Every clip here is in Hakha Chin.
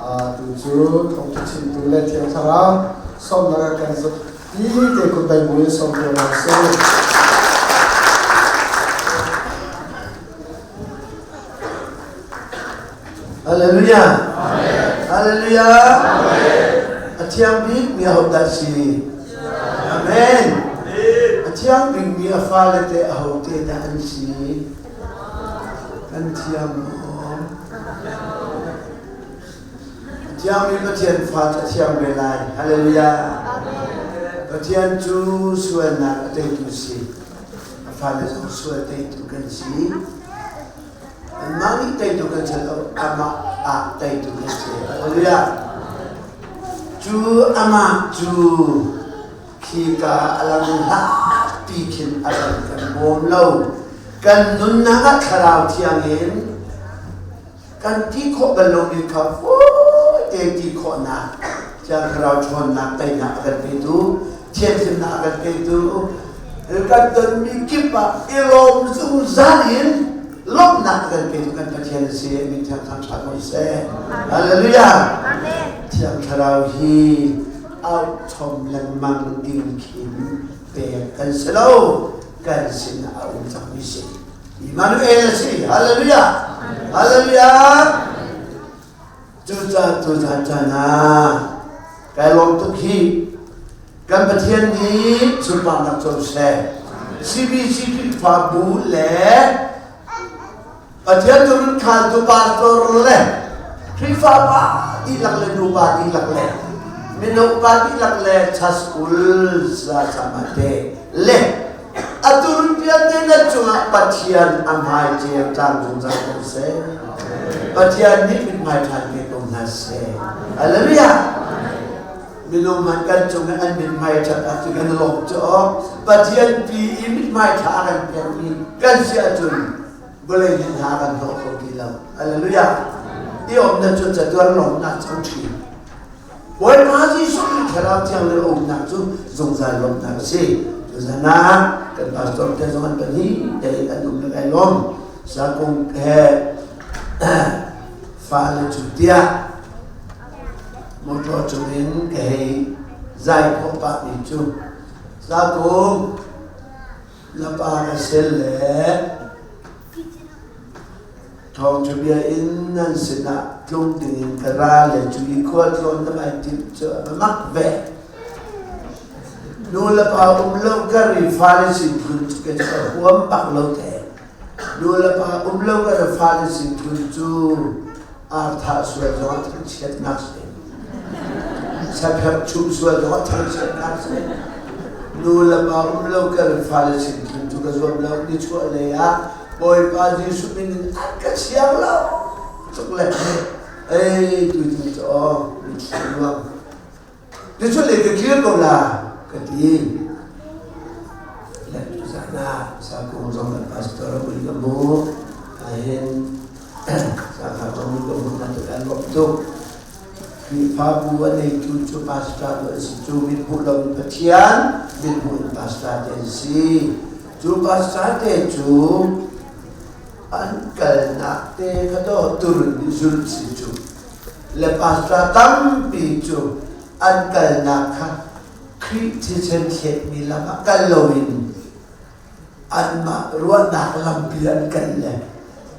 Tu cu thawngṭha chimtu le Thiang Thlarau sawmnak a kan zapi te kut dai buin sawm ko hna sih. Hallelujah. Hallelujah. A thiang bik mi ahodah si? Amen. A thiang bik mi a fale te ahote dah an si? Kan thiang maw? A thiangmi Pathian fa cu a thiang ve lai. Hallelujah. Pathian cu sualnak a teitu si. A fale zong sual teitu kan si. Anmah nih teitu kan si lo, amah ah teitu kan si. Hallelujah. Cu amah cu khika a lam hlakpi khin a kan kan bawm lo. Kan nunnak ah thlarau thiang in kan ti khawh bal lomi kha fawi te ti khawhnak Thiang Thlarau ṭhawnnak teinak a kan petu thianhlimnak a kan petu kan tonmi kip ah i lawm zungzal in lawmhnak a kan petu kan Pathian a si min thiang thangṭhat ko seh Hallelujah Thiang Thlarau hi auh chom lengmang ding khin pek kan si lo kan sin ah a um cangmi si Immanuel a si. Hallelujah. Hallelujah. Cucaah tuzan caan ah kai lawm tuk hi kan Pathian nih sunparnak co seh. CBC Khrihfabu le Pathian turun khaltu pastor le Khrihfa pa dihlak le nupa dihlak le mino pa dihlak le chaskul sa sama te le Atu vialte na cungah Pathian a hmai ceu tlang zungzal ko seh. Pathian nih mithmai ṭha pe ko hna seh. Hallelujah! Minung hmanh kan cung i an mithmai ṭhat ahcun kan lawm cu Pathian pi i mithmai ṭha a kan pekmi kan si ahcun vawlei hin hna kan hlawh kho ti lo. Hallelujah! I awmnak cu catuar lawmnak cang ṭhin. Bawipa Jesuh Khrih Thlarau Thianghlim a umnak cu zungzal lawmhnak a si. Tuzan ah kan pastor te zong an pahnih tein an um le kai lawm. Sakung he fale cu tiah motor cungin ka hei zai khawh pah mi cu Sakung na pa na sel le Thawngṭhabia in nan sinah tlung dingin ka ra le cu i khualtlawn na vai timh cu a mak ve. Nu le pa um lo kar i fale sin phun cu ka cu a huam bak lo te. Nu le pa um lo kar i fale sin phun cu ar thah sual zongah thangchiatnak si. Sapherh chum sual zongah thangchiatnak si. Nu le pa um lo kar i fale sin phun cu ka zuam lo. Nichuah lei ah Bawipa Jesuh min in an ka siang lo tuk le ei tu tu cu aw mitthli luang tu cu le ka kir ko la ka ti le tu zan ah sakung zong kan pastor ui ka mu ahin sakha ka mu ka mu na tu kan lawm tuk Khrihfabu a neitu cu pastor an si cu mithmuh lomi Pathian mithmuh in pastor te an si. Cu pastor te cu an kalnak te kha to turun nih zulh si cu. Le pastor tampi cu an kalnak kha Khrih thisen thletmi lam ah kal loin anmah ruahnak lampi an kal le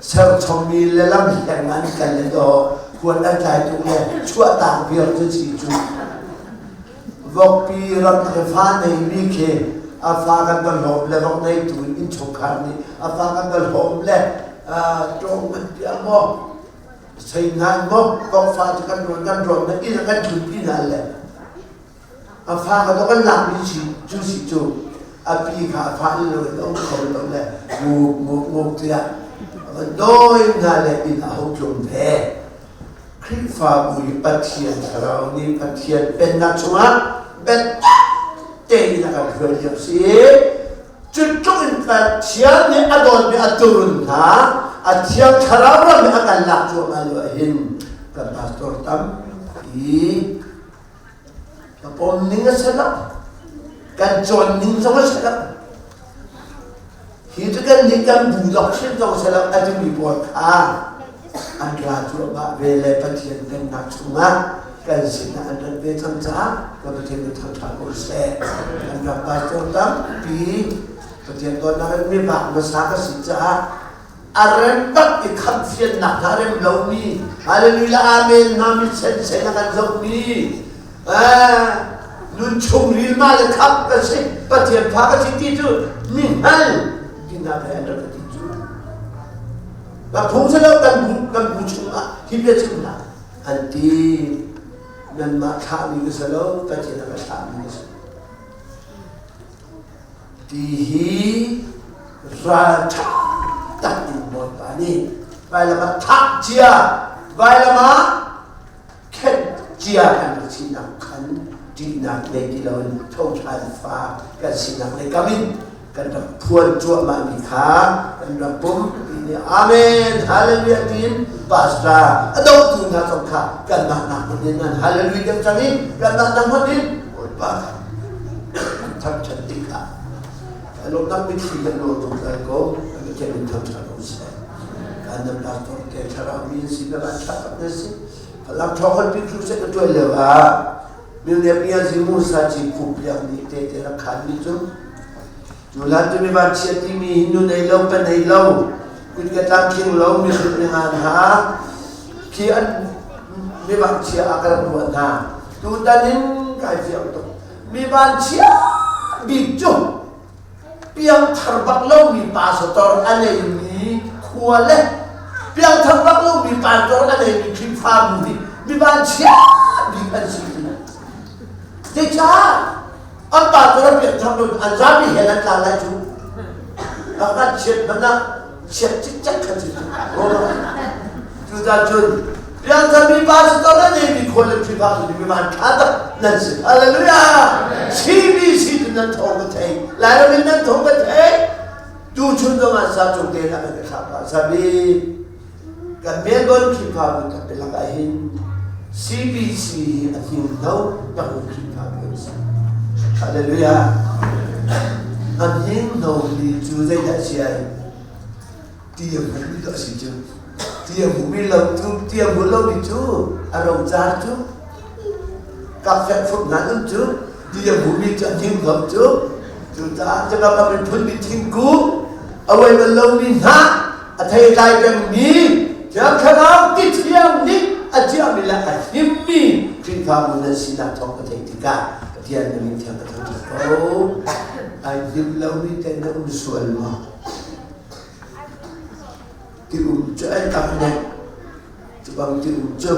serchommi le lamhleng an kal le daw huat an tlai tuk le chuahtak viar cu si cu vokpi ram le fa neimi khi a fa kan va hlawm le vok neitu innchungkhar nih a fa kan va hlawm le ṭawng kan piah maw seinan maw vok fa cu kan rawn kan rawn na inn kan tlunpi hna le A fa kha kan lakmi si cu si cu a pi kha a fa in lo in a um kho lo le nguk nguk nguk tiah a van dawi hna le inn a ho tlung ve. Khrihfabu i Pathian Thlarau nih Pathian pennak chungah biatak tein a kan hruai lio si. Cu tluk in Pathian nih a dawtmi a turun hna a Thiang Thlarau ram i a kan lak cuahmah lio ahhin kan pastor tampi Ka pom ning a si lo. Kan cawn ning zong a si lo. Hi cu kan nih kan bu doctrine zong si lo a timi pawl kha. An ra cuahmah ve le Pathian pennak chungah kan sinah an rat ve cang caah ka Pathian cu thangṭhat ko seh. Kan ram pastor tampi Pathian dawtnak in mibak hmasa ka si caah a rem bak i khamhfiannak hna rem lomi hallelujah amen hna mi sensen a kan zohmi nun chung ril ma le khamh ka si Pathian fa ka si ti cu mi hngal tinak he an rak ka ti cu ka phung si lo kan bu kan bu chungah hi bia chim hlah an ti nanmah thlahmi ka si lo Pathian a ka thlahmi ka si Ti hi ralṭha tak in Bawipa nih vailam ah thah cia, vailam ah khenh cia kan rak sinak khan ṭihnak nei ti loin tho ṭhan fa kan sinak lei kam in kan rak phuan cuahmahmi kha kan rak pum ti nih Amen Hallelujah tiin pastor a dotu hna zong kha kanmah nak hmun in an Hallelujah deuh cang i kanmah nak hmun in Bawipa kha thangṭhat tikah a lawmnak mitthli kan nawl zungzal ko. Kan Pathian min thangṭhat ko seh. Kan nan pastor te thlarau mi si na van ṭha tak na si. Falam ṭhawng pi crusade ka ṭuan lio ah milnem ia zimu sa ci khup liang nih te te rak khan mi cu cu hlan cu mi van chia ti mi hindu nei lo pa nei lo kut ka tlamtling lo mi hrut mi ngan ha khi an mi van chia a ka rak ruah hna tutan in kai fiang tuk Mi vanchia bik cu piangthar bak lomi pastor a neimi khua le piangthar bak lomi pastor a neimi Khrihfabu hi mi vanchia bik an si. Zeicah an pastor a piangthar lo an zapi he an tla lai cu. Kan chiat hmanh ah chiat cikcek kha cu. Cucaah cun piangtharmi pastor na neimi khual le Khrihfa mi van ṭha tak nan si. Hallelujah! CBC cu nan thawng ka thei. Lairam in nan thawng ka thei. Tu chun zong ah sa cung te na kan thlah pa sabi kan Melbourne Khrihfabu kan pelak ah hin CBC hi a hning no tak Khrihfabu an si. Hallelujah! A hning no ni cu zeidah si ai? Ti a hmuhmi cu a si cu. Ti a hmuhmi lo cu ti a hmu lomi cu a rocar cu kak fuk hna nun cu ti a hmuhmi cu a hninghnom cu cucaah cu bang a miphun mi thingkung a uai bal lomi hna a theitlai pengmi Thiang Thlarau ti thiang nih a ciahmi le a himmi Khrihfabu nan sinak thawng ka theih tikah Pathian na min thiang ka thangṭhat ko. Ai him lomi te na um sual maw? Ti um cu ai tak nek cu bang ti um cu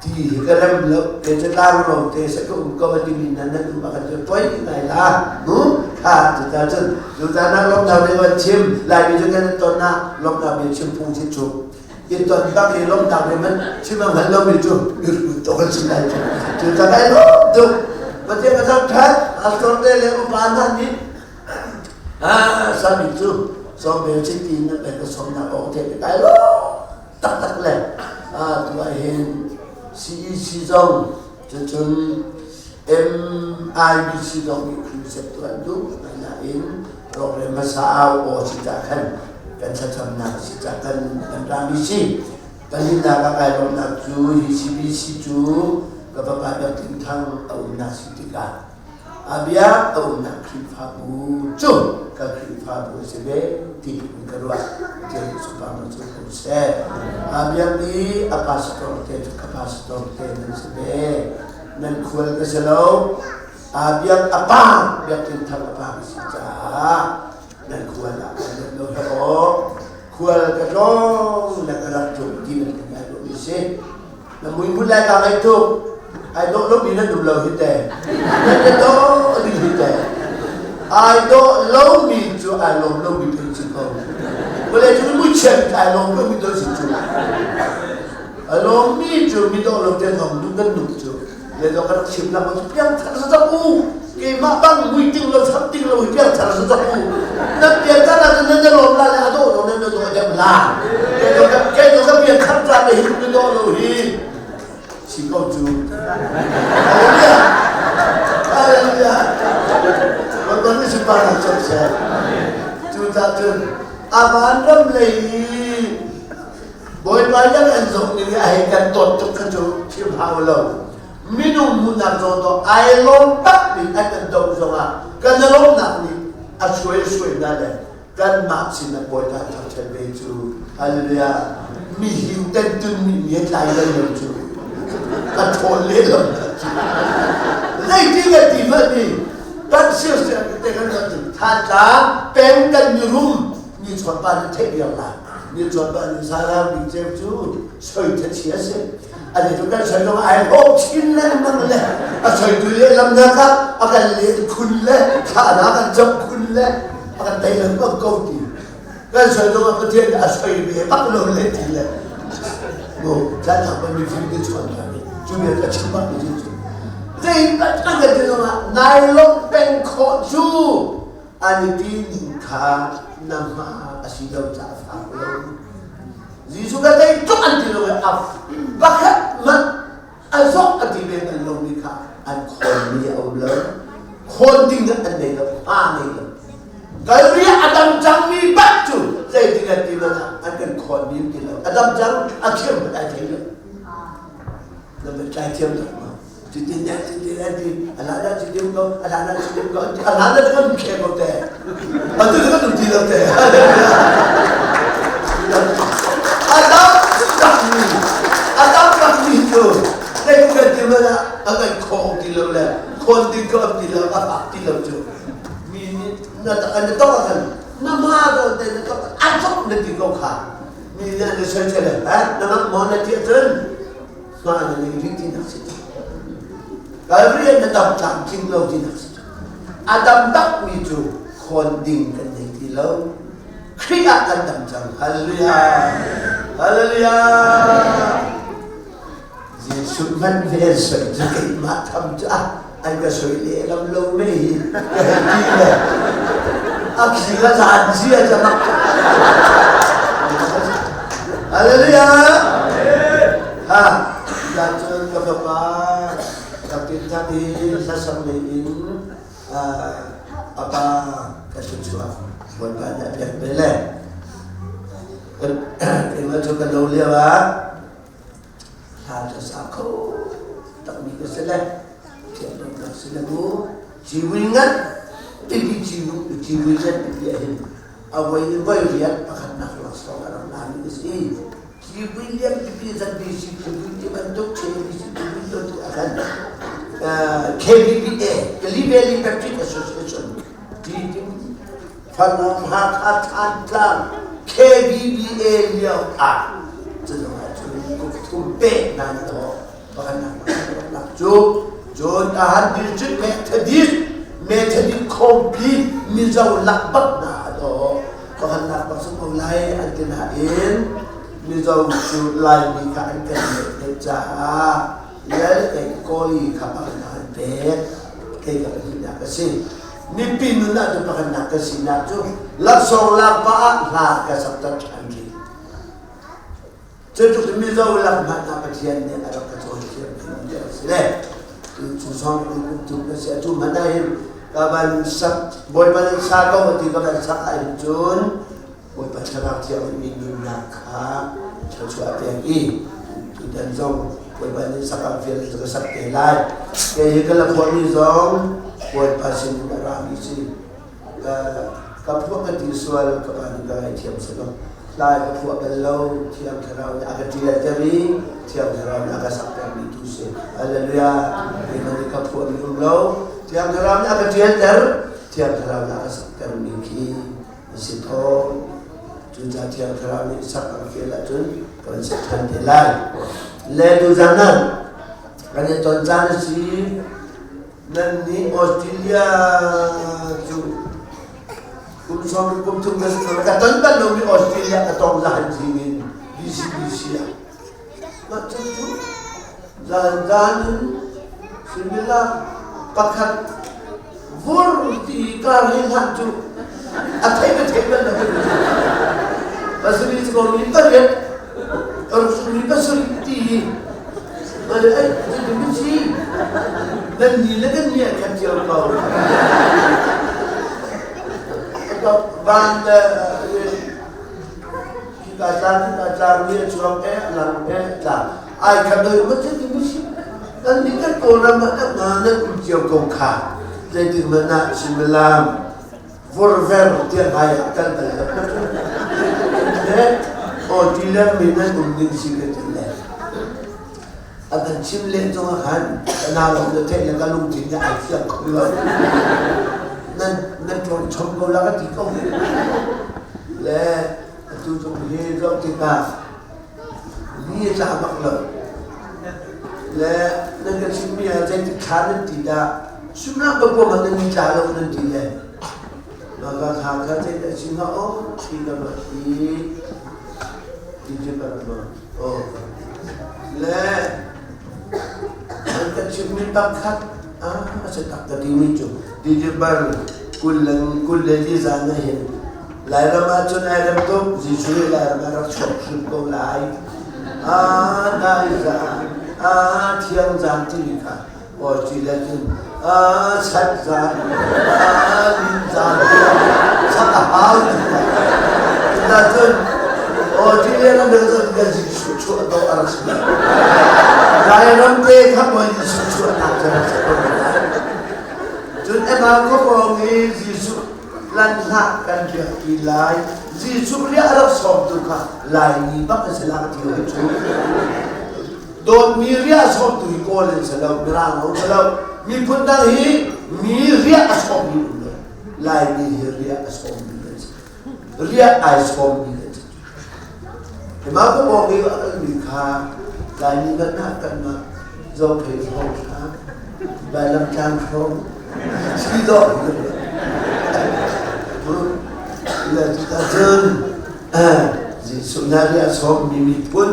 ti hi ka rem lo ke cu tlang ro te se ka um ko a timi nan nan um a kan cu poi ngai la mu kha cu ta cun cu ta na lockdown ne van chim lai mi cu kan ton na lockdown mi chim phung chi cu in ton bak i lockdown ne man chim ang hal lo mi cu to kan si lai cu cu ta kai lo tuk pathian ka thang that pastor te le upa hna nih Sami cu sawmbel chiti na pek ka sawmnak awk te kai lo taktak le tu ah hin CEC zong cucun MIBC zong nih crusade tu an duh nain program hmasa au aw si ca khan kan thlacamnak si ca kan kan rami si pahnihnak ah kai lawmhnak cu hi CBC cu ka fapa Biak Tling Thang a umnak si tikah A bia a umnak Khrihfabu cu ka Khrihfabu a si ve ti in ka ruah. Pathian nih sunparnak cu ko seh. A biak i a pastor te cu ka pastor te nan si ve. Nan khual ka si lo. A biak a pa biakinn thar a pa ka si caah nan khual ah kan let lo he aw. Khual ka tlawng le ka rak tlung ti nan kan ngai mi si. Na muihmul lai kaa ngaih tuk. Ai dawh lomi nan um lo hi te. Nan ka dawh ding hi te. Ai dawh lomi cu ai lawm lomi phun si ko. Vawlei cu muichiat ai lawm lomi dawh si cu. A lawmmi cu mi dawh lo te ngam nu kan nuk cu. Le dawh ka rak chim nak cu piang thar sa zak u. Keimah bang mui ting lo sam ting lo hi piang thar sa zak u. Nan pian thar ahcun nan na lawm la le a dawh lo nan na dawh deuh la. Kei dawh ka pian thar ca le hi na dawh lo hi. Si ko cu. Hallelujah. Hallelujah. Bawipa nih sunparnak co seh. Cucaah cun a vanram lei i Bawipa nih an zoh ning i a hei kan dawt tuk kha cu chim hau lo. Minung hmuhnak zawn to ai lawm takmi an kan doh zongah kan i lawmhnak nih a suai suai hna le kanmah sinah Bawipa thangṭhat ve cu. Hallelujah. Mi hiu ten tun mi mi tlai bal lo cu. Ka ṭhawl lehlam cu. Zeiti kan ti hmanh ni kan sirsir te kan kan Thantlang peng kan mirum ni chawnpa nih theih viar lai. Ni chawnpa nih Sarah Bik Ceu cu soi thachia si. Ani tu kan soi zong ai hawp chin lengmang le a soi tu lehlam na kha a kan len khun le thla na kan cam khun le a kan tei lengmang ko ti. Kan soi zong ah Pathian a soi ve bak lo le ti le mu chan thang ban mi fim ti chuan ta ni cu mi ka chim bak mi cu zei pat an kan ti zong ah nai lawmh peng khawh cu an i ti ning kha na hma a si lo caah fak lo. Jesuh ka tei tuk an ti lo i a pakhat hmanh a zawk a ti ve bal lomi kha an khawnmi a um lo. Khawn ding an nei lo, hma nei lo. Kalri a dam cangmi bak cu zeitik an ti man ah an kan khawnmi an ti lo. A dam cang, a khir hmanh ai thei lo. Na van tlai thiam tak ma? Cutin ne cutin an ti, a hlan ah cutin ko, a hlan ah cutin ko, an ti, a hlan ah kan khe ko te. Atu cu kan um ti lo te. A dam bakmi, a dam bakmi cu zei kan ti man ah a kan khawng ti lo le khawn ding ka um ti lo, a fak ti lo cu. Mi nih na an tok ah khan na ma ko te na tok a cok na ti ko kha. Mi nih an soi chele, ha na mak maw na ti ahcun hma na nei rih tinak si. Kalvari na dam tlamtling lo tinak si. A dam bakmi cu khawn ding kan nei ti lo. Khrih ah kan dam cang. Hallelujah. Hallelujah. Jesuh man vel soi cu keimah tham cu ah an ka soi lehlam lo mei hi ka hei ti le a khi ka zan zia ca mak. Hallelujah. Ha, dan cun ka fapa kapin thak hi hlasak lei in a pa ka thluachuah Bawipa nih a pek ve le keimah cu ka no lio ah hla cu sa kho takmi ka si le thiamnak si le mu civui ngat titi civui ngat ti ahhin a voi in voi riat pakhatnak laksawng a rak lami ka si. Civui lian pipi zan BC civui ti bantuk KBC civui bantuk a kan KBBA Kali Valley Baptist Association ti tin Falam Hakha Thantlang KBBA lio ah cun cun kum thum pe nan to pakhatnak nak cu cun tahan district Methodist Methodist khawmpi Mizo lak bak na to pakhatnak bak sung ko lai an ti nain Mizo cu Laimi kha an kan ngeih deuh caah lal kei Kawli kha pakhatnak an pek kei ka pahnihnak ka si mipi nun ah cu pakhatnak ka sinak cu laksawng lak pah ah hla ka sak ṭhan rih. Cutluk Mizo lam hmanh ah Pathian nih a rak ka cawnpiak mi a si le tu zong kum tum ka si atu hmanh ah hin ka van sak Bawipa nih sa ko ti ka van sak ah hin cun Bawipa thlarau thiang mi nunnak kha thluachuah a pek i tutan zong Bawipa nih sak ah fial ka sak te lai kei hi ka la phuahmi zong Bawipa sin in a rami si ka phuah ka ti sual ka pa nih ka ngaithiam selaw lai ka phuah bal lo. Thiang Thlarau nih a ka ṭialter i Thiang Thlarau nih a ka saktermi tu si. Hallelujah. Keimah nih ka phuahmi um lo. Thiang Thlarau nih a ka ṭialter, Thiang Thlarau nih a ka saktermi khi a si tawn. Cucaah Thiang Thlarau nih sak a ka fial ahcun ka van sak ṭhan te lai. Le tuzan ah kan i ton caan a si. Nan nih Australia cu kum sawm kum thum ka si ka ton bal lomi Australia ka tong zan zing in BCBC ah mah cu cu zan zan in suimilam pakhat vur ti kar hi hlah cu a thei ka thei bal lo pasarih cu mi pariat mi pasarih ti Male ai cu mi si nan ni le kan ni khat cio ko van le Hika tlang, hika tlang, ni a chuak e, a lang e, tlang. Ai khat doi ma ti mi si. Kan ni kan Kawlram ah kan nga nan um cio ko kha. Zeitik hmanh ah suimilam vorver tiang hai ah kal bal lo. Le aw ti le mi nan um ding si ka ti le. A kan chim len zong ah khan ka nau lawng na theih le ka lungthin nih ai fiang kho lo. Nan nan ṭawn chom ko la ka ti ko. Le atu zong hi zoh tikah mi a tla bak lo. Le nan ka chimmi ah zeitik thla nan ti dah sumnak ka kuam ah nan ni tla lo nan ti le mah ka kha kha zeidah si hnga aw ti ka ruat i ti cu ka ruat aw le nan ka chimmi pakhat ah a si tak ka timi cu December 20 le zan ah hin Lairam ah cun ai rem tuk Jesuh nih Lairam ah rak chuak hrim ko lai. A dai zan, a thiang zan timi kha aw ci le cun a chat zan, a lin zan chak a hau ti kha. Cuta cun aw ci le ram le cun ka Jesuh chuah dawh a rak si. Lairam te kha maw Jesuh chuahnak cu rak si ko lai. Cun Emma khuapawng i Jesuh lan hlah kan riak ti lai. Jesuh riah a rak sawmtu kha Laimi bak a si la ti hoi cu. Dawtmi riah a sawmtu hi Kawl an si lo, Mirang an si lo. Miphun dang hi mi riah a sawmmi um lo. Laimi hi riah a sawmmi kan si. Riah ai sawmmi kan si. Mah ka pawng i a kalmi kha Laimi hmanh ah kanmah Zophei hrawng kha Vailamtlang hrawng si dawh Cun Jesuh hna nih a sawmmi miphun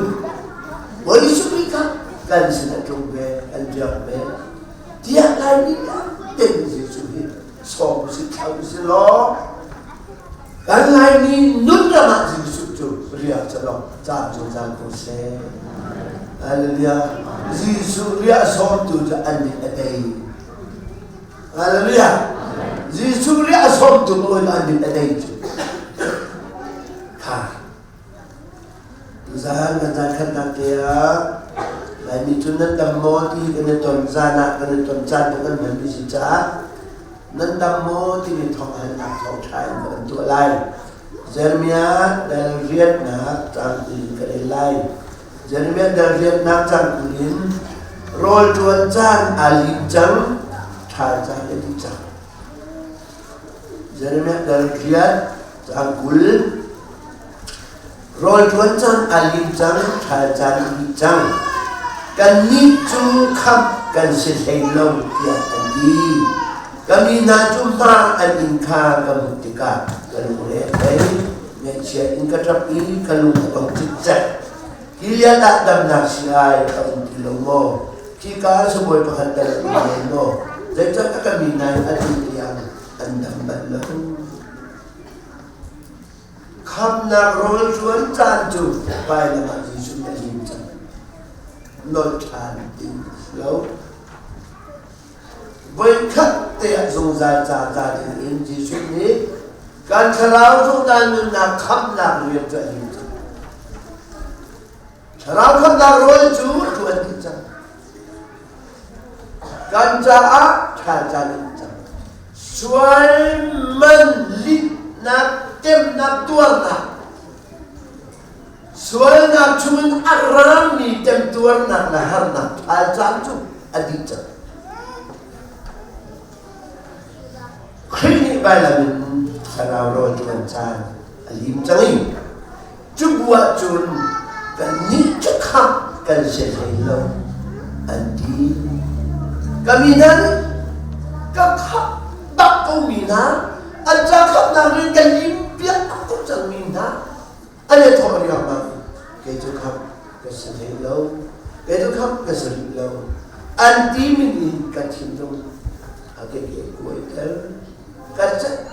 Bawi Jesuh Khrih kha kan sin a tlung ve, kan riak ve. Tiah Laimi vialte Jesuh hi sawm si thlau si law kan Laimi nun ram ah Jesuh cu riak calong caan zungzal ko seh. Hallelujah. Jesuh riah sawmtu cu an mit a dei. Hallelujah. Jesuh riah sawmtu ko an mit a dei cu. Tha. Tuzaan kan zan khatnak te ah Laimi cu nan dam maw ti kan i ton zan ah kan i ton caan kan hmanmi si caah nan dam maw timi thawnghalnak thawngṭha in kan tuah lai. Jeremiah dal riatnak cang in ka rel lai. Jeremiah dal riatnak cang in rawl ṭuan caan aa lim cang, ṭhal caan a dih cang. Jeremiah dal riat cang 20 Rawl ṭuan caan aa lim cang, ṭhal caan a dih cang. Kannih cu khamh kan si hlei lo tiah an ti. Ka mi hna cu hma an in kha ka hmuh tikah ka lungre a thei. Ngaihchia in ka ṭap i ka lung a dong cikcek. Gilead ah damnak si-ai a um ti lo maw? Khika ah sibawi pakhat tal a um lo maw? Zeicah ka mi hna hi atu tiang an dam bal lo? Khamnak rawl ṭuan caan cu vailam ah Jesuh nih a lim cang. Nolh ṭhan ding a si lo. Voikhat te ah zungzal ca ca ding in Jesuh nih kan thlarau zungzal nunnak khamhnak rian cu a lim cang. Thlarau khamhnak rawl cu a ṭuan dih cang. Kan caah ṭhal caan a um cang. Sual man litnak temnak tuarnak sualnak chungin a rami temtuarnak le harnak ṭhal caan cu a dih cang. Khrih nih vailam in thlarau rawl ṭuan caan a lim cang i Cu bu ahcun kannih cu khamh kan si hlei lo an ti. Ka mi hna nih ka khamh bak ko mi hna, an ca khamhnak rian ka lim piak ko cang mi hna an i thawh riangmang i kei cu khamh ka si hlei lo, kei cu khamh ka si rih lo an ti mi nih ka thinlung a ka kuaiter ka ceih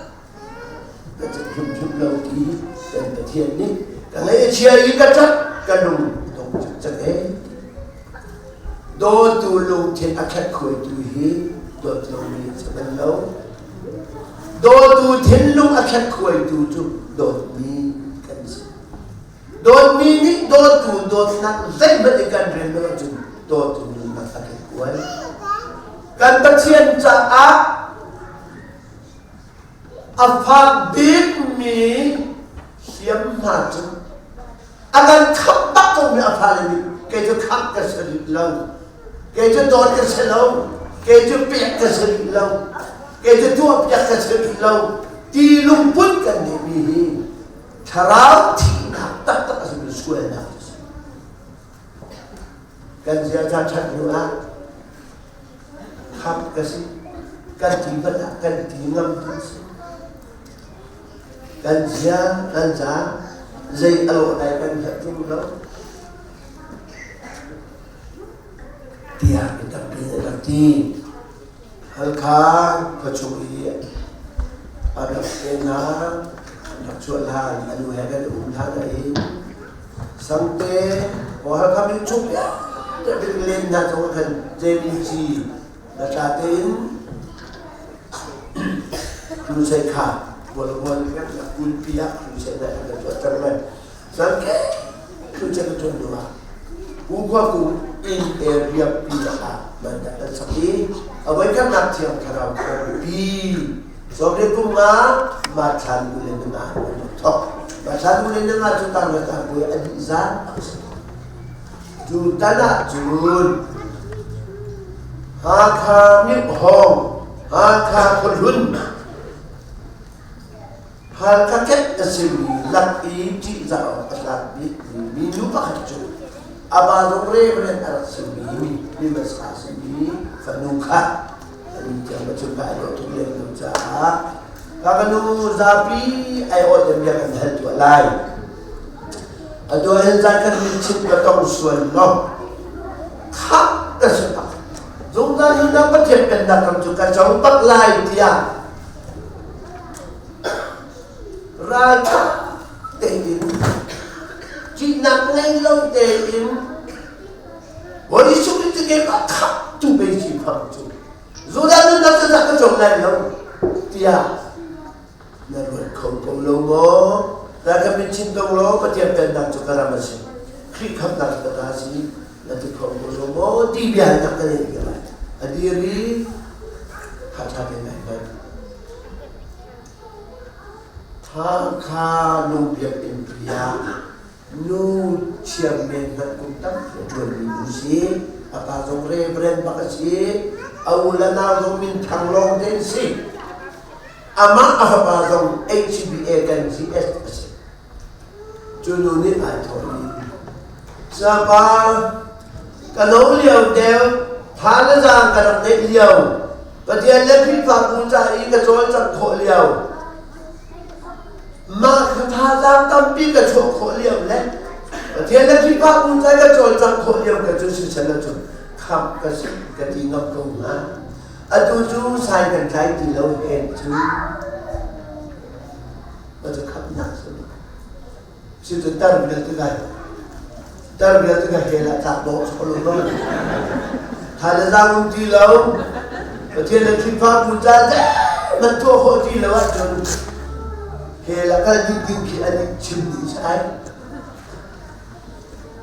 Ka cat hrimhrim lo ti kan Pathian nih ka ngaih a chia i ka ṭap ka lung a dong cikcek ee. Dawtu lungthin a khat khuaitu hi dawt lomi a si bal lo. Dawtu thinlung a khat khuaitu cu dawtmi kan si. Dawtmi nih dawtu dawtnak zeihmanh in kan rel lo ahcun dawtu nunnak a kan kuai. Kan Pathian caah a fak bikmi hliamhma cu a kan khamh bak komi a fale nih kei cu khamh ka si rih lo, kei cu dawt ka si lo, kei cu pek ka si rih lo, kei cu tuahpiak ka si rih lo ti lungput kan ngeihmi hi thlarau thihnak taktak a simi sualnak a si. Kan ziaza ṭhat hnu ah khamh ka si, kan ti hmanh ah kan ti ngam tu a si. Kan zia, kan za, zei a lawh lai kan hngalh ṭung lo. Tiah mi tampi nih an rak ti. Halkha khuachung i a rak penak an rak chuah hlan, a nu he kan um hlan ah i Sangte aw Halkha mi chung vialte bik len hna zong ah khan JBC na tla tein crusade kha bualhual na kulpi ah crusade na kan tuah ter le Sangte crusade ka tuan hnu ah Pu Khua Kung inn area pi lakah man dah kan sak i a voikhatnak Thiang Thlarau pi 30 kum nga ma thlan 25 an rak thok. Ma thlan 25 cu tang le tang puai a dih zan a si. Cu tan ah cun Hakha Miohawng, Hakha Khuahlun, Halkha ket a simi lak i ṭihzah awk a tlak bikmi minu pakhat cu a pa zong reverend a rak simi mi hmasa a simi fanu kha an tiang va cung ka ai dawh tuk lem lo caah ka ka nu zapi ai awh dem bia kan hal tuah lai. Atu ah hin zan kan min chim ka tong sual lo kha ka si bak zungzal nunnak Pathian pennak ram cu ka co bak lai tiah Ralṭha tein ṭihnak ngei lo tein Bawi Jesuh Khrih cu keimah khamhtu pei si phang cu Judah nunnak cu dah ka co lai lo tiah na ruat kho ko lo maw? Na ka min chin ko law Pathian pennak cu ka ram a si. Khrih khamhnak cu ka ta a si na ti kho ko lo maw ti bia hi tak ka nei lai. A dir i ṭha te ngai hmanh. Hakha nu biakinn pi ah nu chairman hmanh kum tampi a ṭuanmi nu si. A pa zong reverend bak a si. A u le nau zong minthang lawng te an si. Amah a fapa zong HBA kan GS a si. Cu nu nih ai thawh i, Sapa, ka no lio deuh, tha le zaang ka rak neih lio, Pathian le Khrihfabu ca i ka cawlcangh khawh lio, mah kha thazaang tampi ka chuah khawh lio le Pathian le Khrihfabu ca i ka cawlcangh khawh lio ka cu siseh lo cun khamh ka si ka ti ngam ko hnga. Atu cu sai kan tlai ti lo hen cu. Ka cu khamhnak si. Si cu tar vialte kai tar vialte ka hell ah tlak dawh si ko lo maw? Tha le zaang um ti lo. Pathian le Khrihfabu ca zeihmanh tuah khawh ti lo ahcun hell ah kal dih ding khi an i chim dih si ai.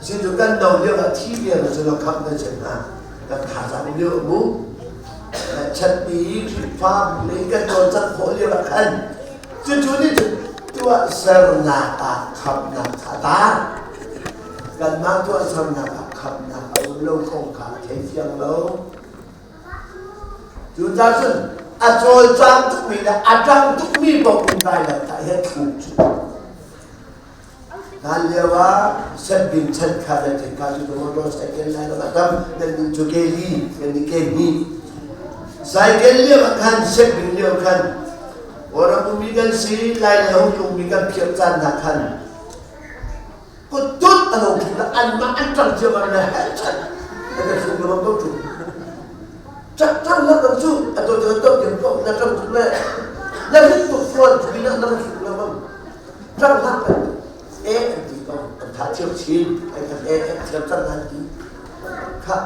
Si cu kan no lio ah thi vial cu lo khamh na chim hna. Kan thazaang lio mu. Chatpi Khrihfabu lei kan cawlcangh khawh lio ah khan cucu nih cun tuahsernak ah khamhnak kha a tar. Kanmah tuahsernak ah khamhnak a um lo kong kha a theifiang lo. Cucaah cun a cawlcang tukmi le a ṭang tukmi paoh in vailamtah hi a thluk cu. Hlan lio ah setbing chan kha nan theih ka cu motorcycle lai lo tam nan nih cu ke li nan nih ke hnih cycle lio ah khan setbing lio khan Oram umi kan si lai le hung tlung mi kan phiar caan hna khan kut tut a lo thum le anmah an ṭang cio ma le hel chan an kan thluk le ko tu ṭak ṭang la ko cu a to to to dim ko na ṭang tuk le na hit tuk fawn tu na na thluk le bang ṭang hlah kan e an ti ko an tha cio chin an kan e an thiam cang an ti kha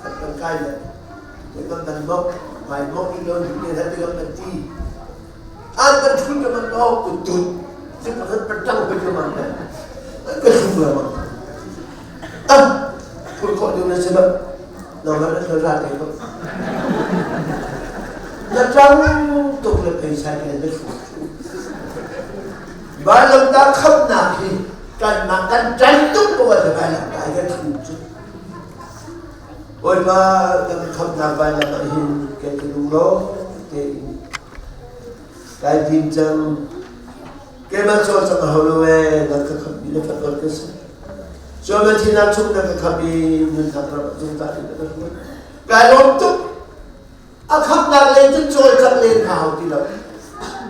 kan kan kai le kan kan mok mai mok i lo ni te kan kan ti an kan thun ka man lo kut tut si pakhat patang pe ka man le Ka hlum lengmang. Ah, phur khawh ding na si lo. Nangmah na ra te ko. Na ṭang tuk le phaisa ke na hlu. Vailamtah khamnak hi kanmah kan ṭan tuk ko ah vailamtah hi kan hlu cu. Bawipa kan khamnak vailam ah hin kan i lung tein kai tim cang. Keimah cawl cang a hau lo ee, na ka khamh mi na fat ka si. Cuan na thin chung na ka khamh i nunnak ram zungzal in na ka hruai. Kai lawm tuk. A khamhnak len cun cawlcangh len hna hau ti lo.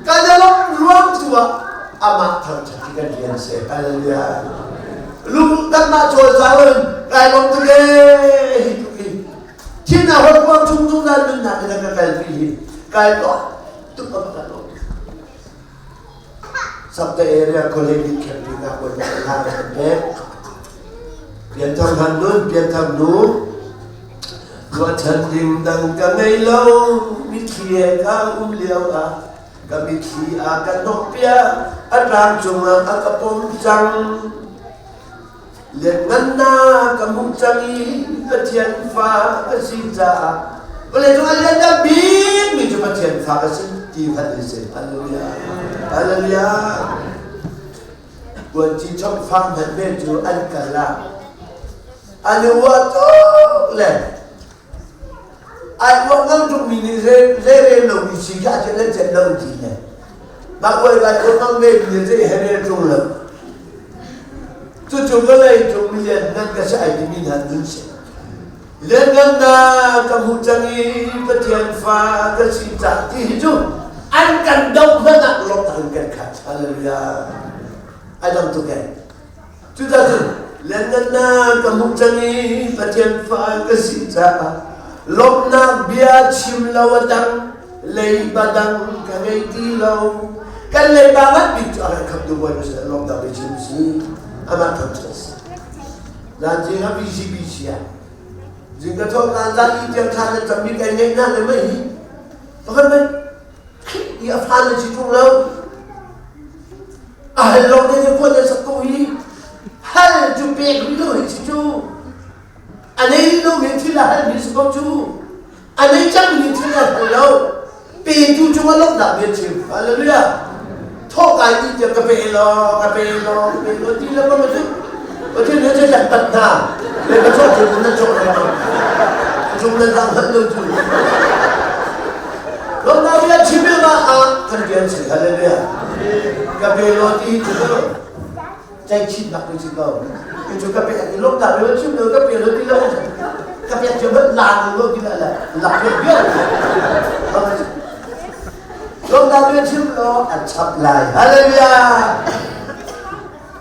Kan i lawmh ruang tu ah amah thangṭhat hi kan rian si. Hallelujah. Lung kanmah cawlcang in kai lawm tuk ee hi tuk hi. Thin a hor kuang chung zungzal nunnak in a ka kalpi hi kai lawm tuk a ka lawm. Sakta area college camping ah pun hna kan pek. Pianthar han nun, pianthar nu, ruahchan ding dang ka ngei lo, mitthli he ka um lio ah, ka mitthli a ka hnawh piak, a tlang cungah a ka pom cang. Lianngannak ka hmuh cang i Pathian fa ka si caah vawleicung a lianngan bikmi cu Pathian fa ka si ti hmanh in si. Hallelujah. Hallelujah. Kuanci chok fang hmanh ve cu an kal ah an i uah tuk le ai uah ngang ṭungmi nih zeirel lomi si kha a celh celh lo ti le mah uai vai uah ngang ve mi nih zei he rel ṭung lo. Cucu vawlei cung milianngan ka si ai timi hna nun si. Lianngan na ka hmuh cang i Pathian fa ka si cah ti hi cu an kan doh hmanh ah lawmhnak in kan khat. Hallelujah. Ai dang tuk eh. Cucaah lianngan na ka hmuh cang i Pathian fa ka si caah lawmhnak bia chim lo a dang leiba dang ka ngei ti lo. Kan leiba ngan bik cu a kan khamtu Bawipa sin lawmhnak bia chim si. Amah thangṭhat si. Zan zing ah VCBC ah zing ka thawk lan zan i tiang thla nan cam mi kai ngeih na le mei hi pakhat man i a fa le si ṭung lo a hal lawng te ne kuat le sak ko hi hal cu pek rih lo hi si cu a nei lo mi thil a hal mi si ko cu a nei cang mi thil a hal lo petu cungah lawmhnak bia chim hallelujah thawh kai ti tiang ka pe law ka pe law ka pe law ti le ma cu Pathian he chan pat hna le ka chawh cu nan chawh le cung nan zang hal lo cu lawmhnak bia chim ma a kan rian si hallelujah ka pe law ti cu cai chin nak tu si ko cu ka pe lawmhnak bia chim lo ka pe lo ti lo ka pe cu la lo ti la la la lawmhnak bia chim lo a chap lai hallelujah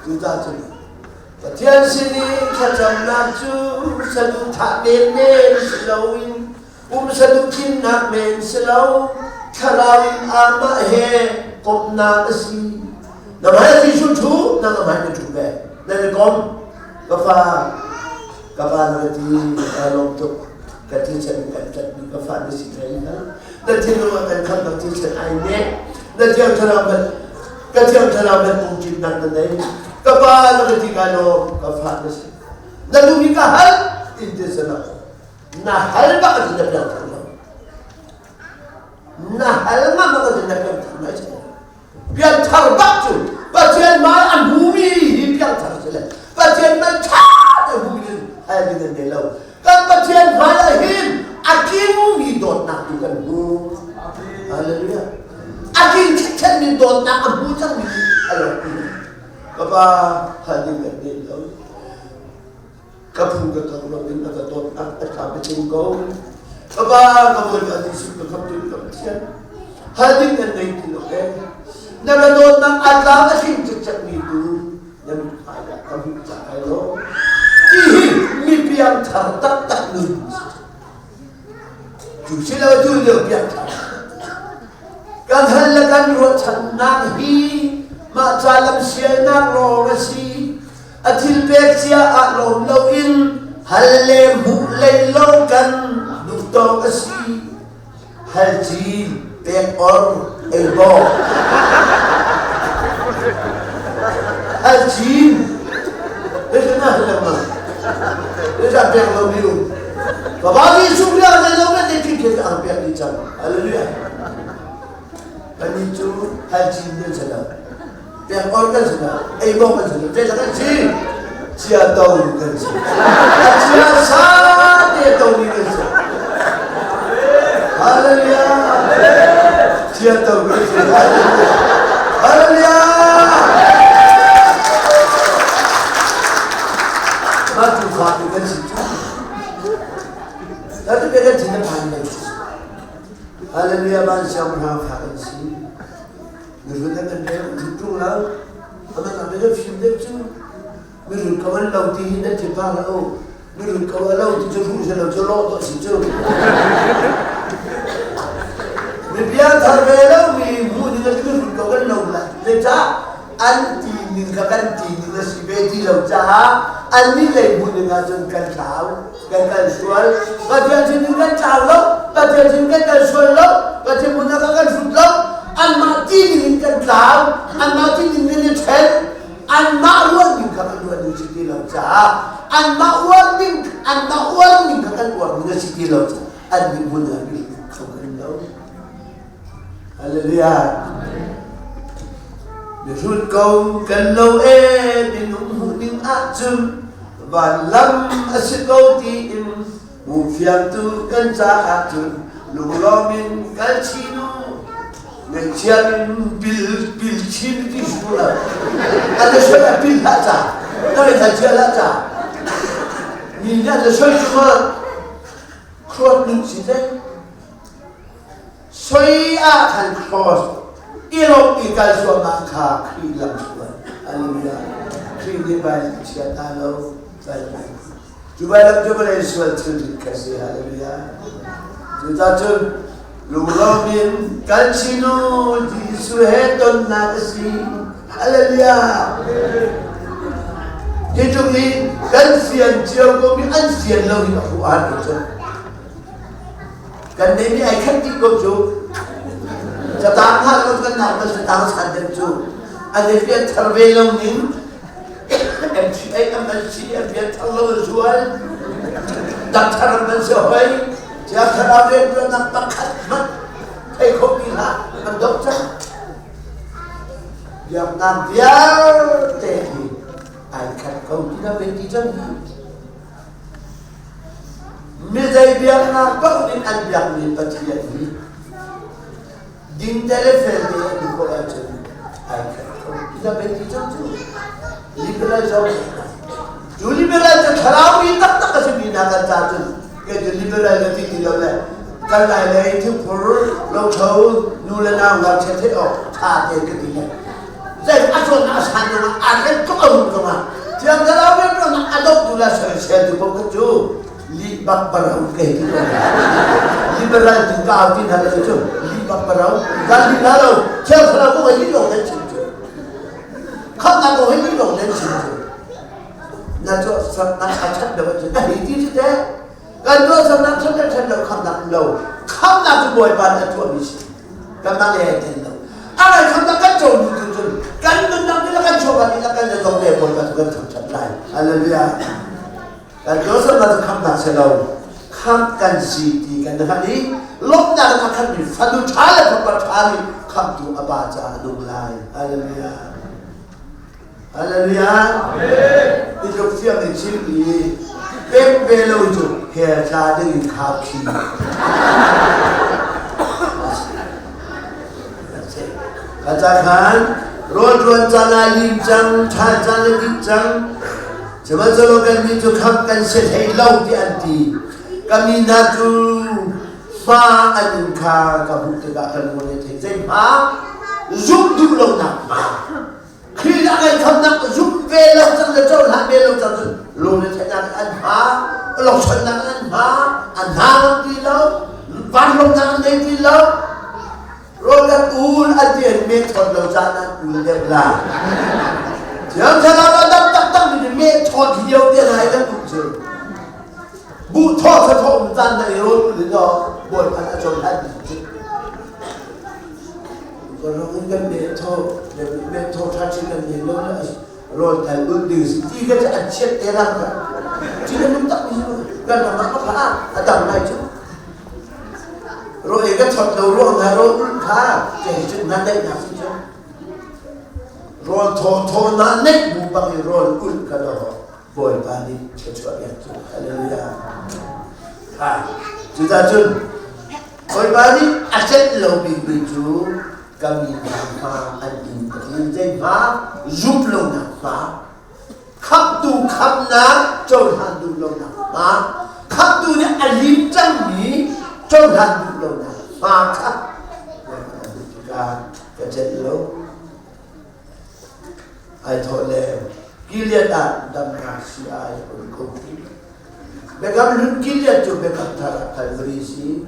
cucaah cun Pathian sin i thlacamnak cu saduhthah menmen si loin um saduhthimnak men si lo thlarau in amah he komhnak a si. Nangmah he Jesuh ṭhu, nangmah he na ṭhu ve. Nan i kom. Ka fa, ka pa na ka ti, kaa lawm tuk. Ka thilchan kan ṭatmi ka fa na si thai hna. Na thinlung ah kan khamnak thilchan ai nek. Na thiang thlarau man, ka thiang thlarau man pungṭinnak na nei. Ka pa na ka ti kaa lawm, ka fa na si. Na duhmi ka hal, in ti sana. Na hal bak ahcun na piang thar lo. Na hal ngam bak ahcun na piang thar lai. Pianthar bak cu Pathian hmai a hmumi hi piangthar si le Pathian hmai ṭha te hmumi cu hal ding an nei lo. Kan Pathian hmai ah hin a tlingmi dawtnak tu kan hmu. Hallelujah. A tling chinchenmi dawtnak a hmu cangmi a lo. Ka pa hal ding kan nei lo. Ka phu ka tong lo in a ka dawtnak a ṭha biachim ko. Ka pa ka Bawipa Jesuh ka khamtu ka Pathian. Hal ding kan nei ti lo e. Na ka dawtnak a tlang a tling cikcek mi tu na mithmai ah ka hmuh cang ai lo. Ti hi mi piangthar taktak nun cu si lo tu lio piangthar. Kan hal le kan ruahchannak hi mah ca lam sialnak lawng a si. A thil pek cia ah lawm loin hal le hmuh lei lo kan duh tawk a si. Hal cin pek or ei bawk. Hal cin. na lengmang. Zeicah pek lo mi um? Fapa Jesuh Khrih ah zeizong vialte thil a pek dih cang. Hallelujah. Kannih cu hal cin kan si lo. Pek or kan si lo. Ei bawk kan si lo. Zeicah kan si? Chia to kan si. A chia sa te to mi kan si. Hallelujah. Chia to kan si. Hallelujah. Mah tu fa tu kan si cu. Tatu pe kan thin a phan lo. Hallelujah van siangpahrang fa kan si. Mirun an kan rel an ṭung lo. Aman a bia fim deuh cu. Mirun ko an lo ti hi nan thin phang lo. Mirun ko a lo ti cu ruh si lo cu lawh dawh si cu. Mi bia thar ve lo mi hmuh ning a mirun ko kan lo la. Zeicah an ti ning kha kan ti ning a si ve ti lo caah an nih lei hmuh ning ahcun kan thlau. Kan kal sual. Pathian sinin kan tlau lo. Pathian sin kan kal sual lo. Pathian hmun ah kan hrut lo. Anmah ti ning in kan tlau. Anmah ti ning in i ṭhen. Anmah ruah ning kha kan ruah ning si ti lo caah anmah uar ning anmah uar ning kha kan uar ning a si ti lo caah an nih hmun ah kan kho kan lo. Hallelujah. Mihrut ko kan lo e minung hmuh ning ahcun van lam a si ko tiin hmu fiangtu kan caah cun lunglawm in kal chin u ngaihchia in bil bil chin ti su la a le soi a pil hlah ca na le thai hlah ca mi nih an le soi cu ma khuat ning si te Soi ah khan cross i lawmh i kal zuamah kha Khrih lamhruai. Hallelujah. Khrih nih bai chia ta lo vai Cu bai lam cu vawlei sual thil kha si. Hallelujah. Cucah cun lunglawm in kal chin u Jesuh he tonnak a si. Hallelujah. Hi tluk i kan fian cio ko mi an fian lo hi a hu aan ko cu. Kan neih mi ai khat dih ko cu. Catang hna lo kan nak bal catang san deuh cu. An i pian thar ve lo ning MTA MLC an pian thar lo an zual. Dakthar an ban si hoi. Tia thlarau riantuannak pakhat hmanh thei kho ti hlah an doh cang. Biaknak vialte hi ai khat ko ti na ve ti cang hi. Mi zei biaknak paoh nih an biakmi Pathian hi dingte le felte an i khawh ahcun ai khat kho. Ila bei ti cang cu. Liberal zong cu liberal cu thlarau mi taktak a simi hna kan ca cun kei cu liberal na ti ti lo le kan lai lei thingphur lotho nu le nau ngakchia theih awk ṭha tein ka ti le zei a cawn a san zongah a hren tuk a rum zongah thiang thlarau rianṭuannak a dohtu le soisel tu paoh kha cu lih bak barau ke ti ko liberal tu ka au ti hna lo cu lih bak barau kan lih la lo thiang thlarau ko lih lawng nan chim cu khamnak ko lih lawng nan chim cu na tuah saknak a ṭhat lo ahcun a hei ti cu teh kan tuah saknak ṭhat le ṭhat lo khamnak lo khamnak cu Bawipa nih a tuahmi si kanmah le ai tel lo arai khamnak kan co nu tu cun kan nunnak nih le kan chawva nih le kan le zong le Bawipa cu kan thangṭhat lai hallelujah kan tuah cu khamnak si lo khamh kan si ti kan hngalh i lawmhnak in a khatmi fanu ṭha le fapa ṭha nih khamhtu a pa caah a nung lai hallelujah hallelujah i tluk fiang in chim i pek ve lo cu hell tla ding in khau khi ka ca khan rawl ṭuan caan ah lim cang ṭha caan a dih cang sihmanhsehlaw kannih cu khamh kan si hlei lo ti an ti ka mi hna cu hma an in kha ka hmuh tikah ka lung a thei zei hma zumh duh lonak hma Khrih a kan khamnak zumh ve lo cang le cohlan ve lo cang cun lungretheihnak an hma lawchonnak an hma an hna ngam ti lo vanlawngnak an nei ti lo rawl kan ul an ti an me thawt lo caan an ul deuh la thiang thlarau a dam taktak mi me thawt lio te lai kan um cu bu thaw tha thaw um caan na i rawl ul lo bawipa a cohlan mi cu Kan me thaw me thaw tha chin kan nei lo. Rawl tal ulh ding si ti ka an chiat te lang ka. Ci kan nung tak mi kan ram ah kha a dam lai cu. Ro ei ka thot lo ruang na rawl ulh kha ke cun na neih nak si cu. Rawl thaw thaw na neih bu bang i rawl ulh ka lo Bawipa nih thluachuah pek cu. Hallelujah. Ha. Cucacun Bawipa nih a celh lo bikmi cu ka mi hna hma an in ka ti zei hma zumh lonak hma khamhtu khamhnak cohlan duh lonak hma khamhtu nih a lim cangmi cohlan duh lonak hma kha tikah ka celh lo ai thawh le Gilead ah damnak si ai um ko. Biakam hlun Gilead cu biakam thar ah Calvary si.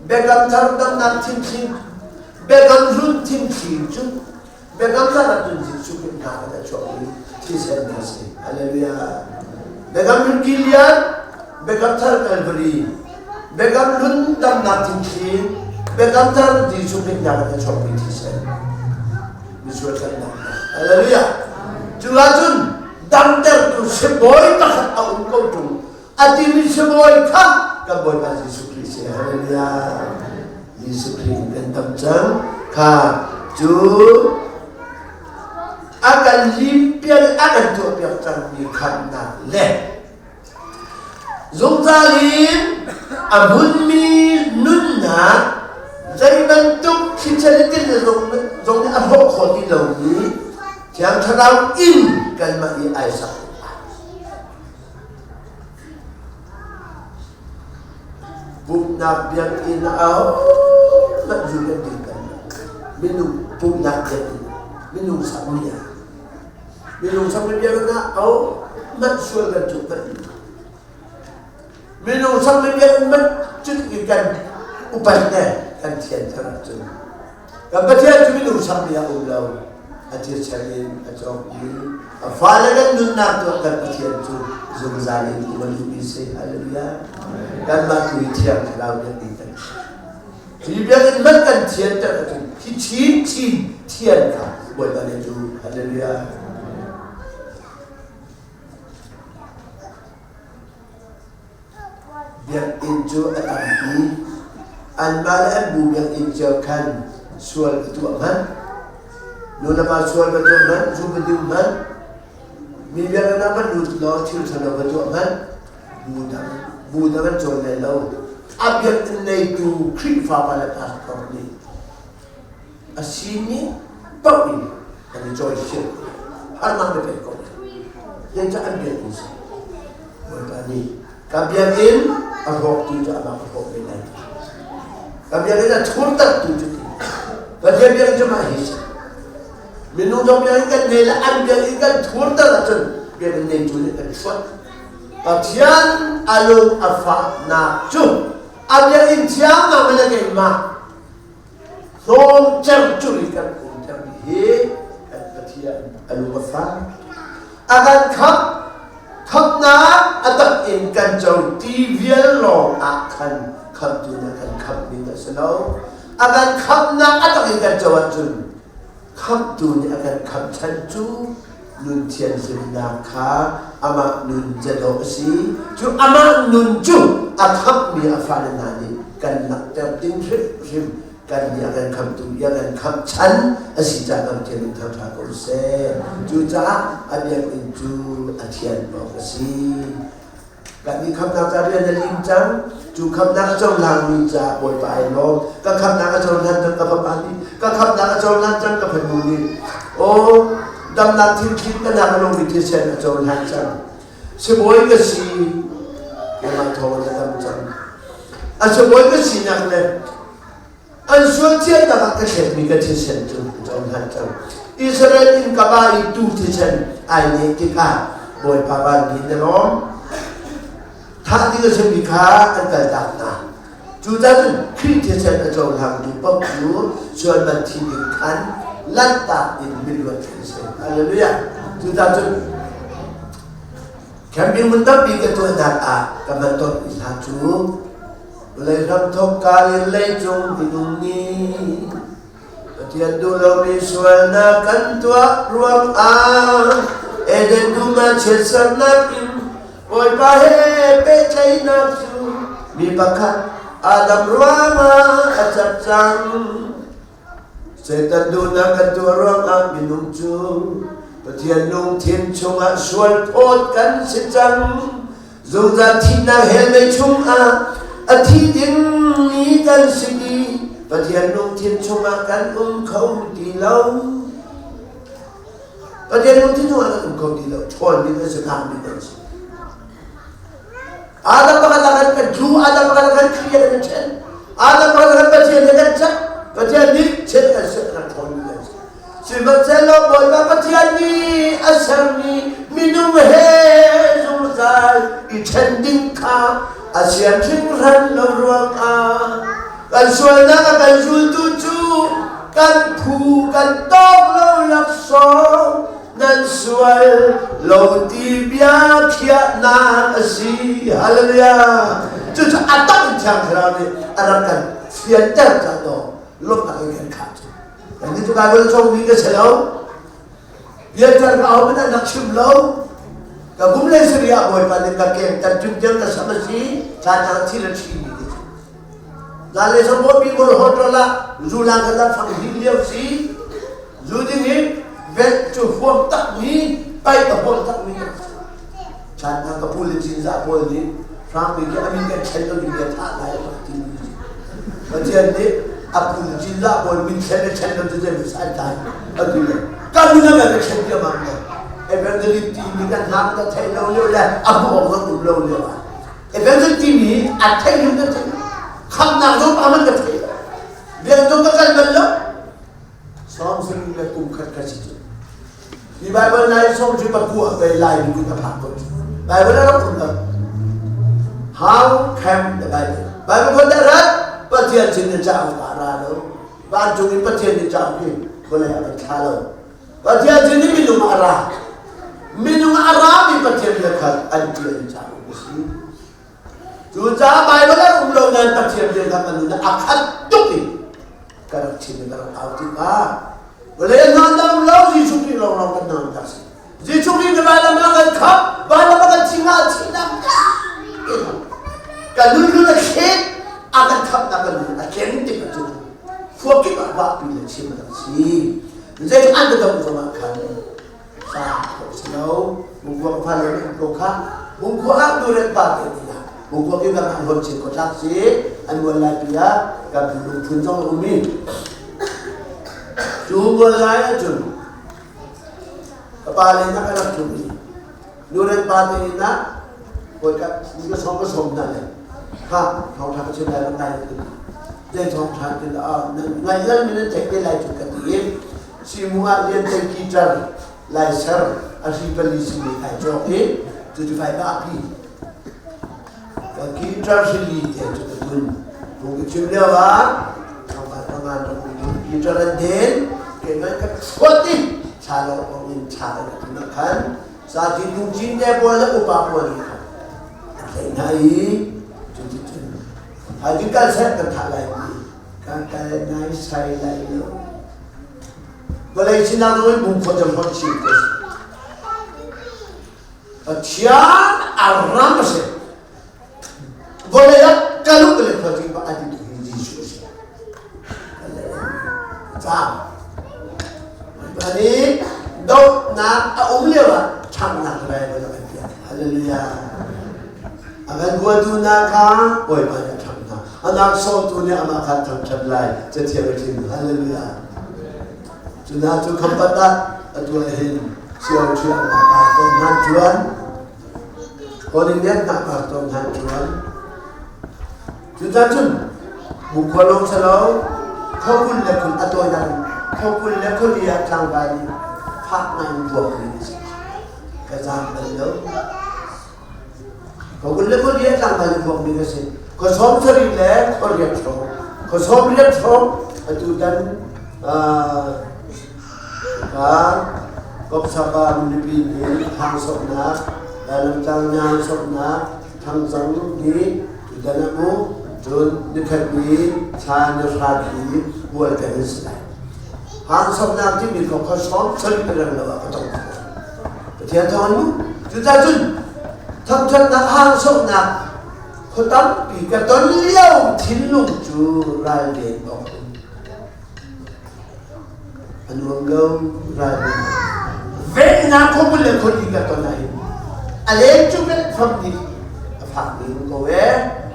Biakam thar damnak thinchin, biakam hlun thinchin cu biakam thar ah cun Jesuh Khrih hna kan a chuak i thisen a si. Hallelujah. Biakam hlun Gilead, biakam thar Calvary, biakam hlun damnak thinchin, biakam thar Jesuh Khrih hna kan a chuak mi thisen. Misual kan dam. Hallelujah. Cu ahcun damtertu sibawi pakhat a um ko ṭung. A timi sibawi kha kan Bawipa Jesuh Khrih si. Hallelujah. Jesuh Khrih in kan dam cang. Kha cu a kan limpial a kan tuahpiak cangmi khamnak le zungzal in a hmunmi nunnak zei bantuk thil zong nih a hrawh khawh ti lomi Thiang Thlarau in kanmah i ai sak. Pumhnak biakinn ah ahohmanh zu kan ding kan minung pumhnak biakinn minung sakmi ah minung sakmi biakinn ah ahohmanh sual kan cuk manh minung sakmi biakinn manh cun i kan upat le kan thian thar ahcun Kan Pathian cu minung sakmi ah um lo. A thilchel in a cawk i a fale kan nunnak tuah kan Pathian cu zungzal in um a duhmi si. Hallelujah. Kanmah tu hi Thiang Thlarau biakinn kan si. Hi biakinn hmanh kan thianter ahcun hi chin chin thian kha Bawipa nih a duh. Hallelujah. Biakinn cu a tampi. Anmah le an bu biakinn cio khan sual va tuah hmanh, nulepa sual va tuah hmanh, zu va diu hmanh, mi biakinn ah va lut law thil ṭhalo va tuah hmanh, bu dang bu dang an cawn lai lo. A biakinn neitu Khrihfa pa le pastor nih a sining paoh in an i cawisim. Harnak na pek ko. Zeicah an biakinn si? Bawipa nih ka biakinn a hrawktu cu amah ka hrawk ve lai. Ka biakinn a thurtertu cu ti. Pathian biakinn cu mah hi si. Minung zong biakinn kan nei le an biakinn kan thurter ahcun biakinn neitu nih kan hruat. Pathian a lung a fahnak cu a biakinn thiang nang le keimah Hnawm cercur i kan umtermi hi kan Pathian a lung a fak. A kan khamh, khamhnak a tak in kan co ti vial lawng ah khan khamhtu na kan khamh ding a si lo. A kan khamhnak a tak in kan co ahcun khamhtu nih a kan khamh chan cu nun thianhlimnak kha amah nun zedawh a si. Cu amah nun cu a khamhmi a fale hna nih kan langhter ding hrimhrim kan nih a kan khamtu i a kan khamh chan a si caah kan Pathian min thangṭha ko seh. Cucaah a biakinn cu a thian awk a si. Kan i khamnak ca rian na lim cang. Cu khamnak a cohlangmi caah Bawipa ai lawm. Ka khamnak a cohlan cang ka fapa nih. Ka khamnak a cohlan cang ka fanu nih. Aw, damnak thilthil ka nak a lungmi thisen a cohlan cang. Sibawi ka si, keimah thawng in a dam cang. A sibawi ka sinak le an sual thiannak ah ka thletmi ka thisen cu a cohlan cang. Israel in ka ba i tu thisen ai neh tikah Bawipa vanmi na lawm. Thah ding a simi kha an kaltak hna. Cucaah cun Khrih thisen a cohlangtu paoh cu sual man thi ding khan lanhtak in miluat an si. Hallelujah. Cucaah cun camping hmun tampi ka tuahnak ah ka man ton i hla cu Vawlei hramthawk ka in leicung minung nih Pathian duh lomi sualnak kan tuah ruangah Eden dum ah chiatsernak in Bawipa he pehtlaihnak cu mi pakhat Adam ruangah a cat cang. Satan duhnak kan tuah ruangah minung cu Pathian lungthin chungah sual phawt kan si cang. Zungzal thihnak hell mei chungah a thi dingmi kan si i Pathian lungthin chungah kan um kho ti lo. Pathian lungthin chungah kan um kho ti lo. Ṭhawnmi kan si, ngakmi kan si. Adam pakhat ah kan kan tlu, Adam pakhat ah kan clear kan ṭhen. Adam pakhat ah kan Pathian he kan chat. Pathian nih ṭhen kan si, kan ṭhawnmi kan si. Sihmanhsehlaw Bawipa Pathian nih a sermi minung he zungzal i ṭhen ding kha a sian hringhran lo ruangah kan sualnak a kan zultu cu kan phu kan tawk lo laksawng nan sual lo ti bia khiahnak a si. Hallelujah! Cucu a tak in Thiang Thlarau nih a rak kan fianter cang lawmhnak in kan khah cu. Kan cu Bible cawngmi ka si lo. Biatar ka ho hmanh rak chim lo. Ka kum le sari ah Bawipa nih ka kem tan tum tiang ka sam a si. Thla tang thil a ṭhi mi ka si. Zan le sam bi gol hotel ah zu lang ka dan fang hin lio si. Zu ding hi vet cu huam tak mi, pai ka huam tak mi ka si. Chan ka pu le cinzah pawl nih Hrangmi khi a min kan thlen lo ding bia thah lai a ti mi Pathian nih a pu le cinzah pawl min thlen le thlen lo cu zei sai tlai atu le kan min a kan thlen tiam ang le evangelist ti mi kan hna ka thei lo lio le a hmu awk zong um lo lio ah evangelist ti mi a thei him ka thei khamnak zong pa man ka thei biak zong ka kal bal lo 30 le kum khat ka si cu Hi Bible nai sawm cu pakua pe lai mi kun a phak ko. Bible a rak um lo. How can the Bible? Bible kon dah rat Pathian sin in cauk ah ra lo. Vancung in Pathian nih cauk hi vawlei ah kan thla lo. Pathian sin in minung ah ra. Minung ah ra mi Pathian bia kha an ṭial in cauk a si. Cucaah Bible a um lo nain Pathian bia kha kan nun ah a khat tuk in ka rak chim i ka rak au tikah vawlei hna dam lo Jesuh Khrih lawnglawng kan nam ta si. Jesuh Khrih na vailam ah kan khap, vailam ah kan thing ah thihnak kan nun nun a thlet a kan khamnak kan nun a tleng tik ah cun khua kip ah vahpi le chim a rak si. Zei an ka dong zong ah khan sa khawh si lo bungkhua ka phan le ko kha bungkhua ah duret pa te ni la bungkhua ki kan an hon chin ko tlak si an mual lai pi ah kan lungphun zong a um i cu mual lai ahcun ka pa le na ka rak tlung i nuret pa te na koi ka ka som ka som na le kha thong tha ka chin lai rak ngai ti dei thong tha ti la ngai ngal min an theih te lai cu ka ti Simu ah Lian Tei guitar laiser a hri pali simi ai cawk i cucu kai pi. Ka guitar hrili te cu ka tun. Tung i chim lio ah thangpat pangan rak um guitar an den keimah ka thuat i thla lo ong in thla ka tun ah khan sa ti lungcin te pawl le upa pawl nih khan an tlaih hna i cuti cun haikin kal seh kan thah lai ti kan kal nai sai lai lo. Vawlei sinah zong in bungkhua cem hon chin ko si. Pathian a ram a si. Vawlei ah kaluk le khua cing ba a ti tu hi Jesuh a si. Caam. Ani dohnak a um lio ah ṭhangnak rai ba kan piak. Hallelujah. A kan huatu hna kha Bawipa nih a ṭhangh hna. A nak sawmtu nih amah kha thangṭhat lai. Cathiang a chim. Hallelujah. Cu hna cu khampat ah atu ah hin sio ṭhiang hna pastor hna ṭuan. Holiness hna pastor hna ṭuan. Cucaah cun bungkhua lawng si lo, khokul le khul a tawinak in khokul le khuli ah tlangval nih fak ngai in vuak mi a si. Ka zaam bal lo. Khua le khua lian tlangval in vuakmi ka si. Khua 70 le khua riat hrawng. Khua 80 hrawng atu tan ka Kopsapa mipi nih hang soknak, Lailamtlang nyang soknak, thangcang nih tutan ah mu cun nikhat ni thla ni hra khi bual kan in si lai. Hangsoknak timi kong kha sawm sari reng lo ah ka tong. Pathian thawng an mu. Cucaah cun thangṭhatnak hangsoknak khua tampi ka ton lio thinlung cu ralven awk um. A nuam lo ralven. Vennak khuapul le khuali ka ton ahhin a leng cu vet fam nih a fak ding ko e.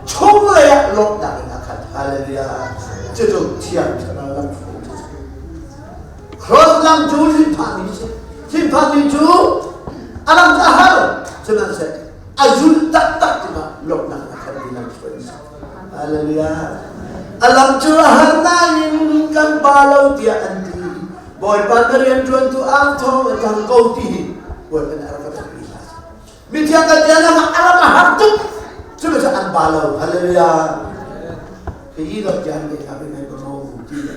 Chung lei ah lawmhnak in a khat. Hallelujah. Cucu thiang thlarau lam Cross lam cu hlinh-phahmi a si. Hlinh-phahmi cu a lam cu a har. Sihmanhseh a zul taktak tikah lawmhnak a khatmi lam cu an si. Hallelujah. A lam cu a har nain kan pa lo tiah an ti. Bawipa na rianṭuantu ang thawng a tang ko ti hi Bawipa nih a rak ka thawkmi hla a si. Mithiang kan tiah lam a ram a har tuk. Cu cu an pa lo. Hallelujah. Hi lo tiang ke ka ngai ko ro ti le.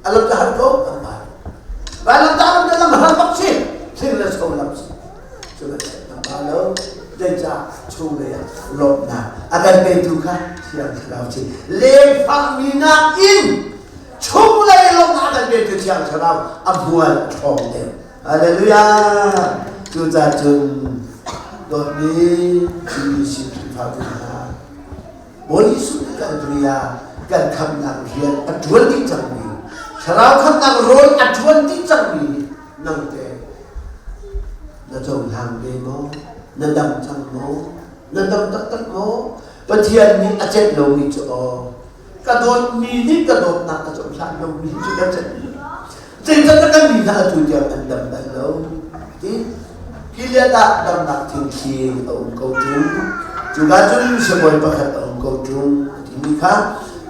Alam ta har ko an pa. Vai lam ta lam ta lam har bak si. Thing le so lam si. Cu le an pa lo. Zeicah chung lei ah lawmhnak a kan petu kha Thiang Thlarau si. Lengfah mi nak in chung lei lawmhnak a kan petu Thiang Thlarau a hmual a ṭhawng deuh. Hallelujah! Cucaah cun dawtmi CBC Khrihfabu hna, Bawi Jesuh nih kan ria kan khamhnak rian a ṭuan dih cangmi, thlarau khamhnak rawl a ṭuan dih cangmi nang te na cohlang ve maw? Na dam cang maw? Na dam taktak maw? Pathian nih a celh lomi cu aw ka dawtmi nih ka dawtnak a cohlan lomi cu ka celh Zeicahtiah kan mi hna atu tiang an dam bal lo. Ti Gilead ah damnak thingthli a um ko ṭung. Cuka cun sibawi pakhat a um ko ṭung a timi kha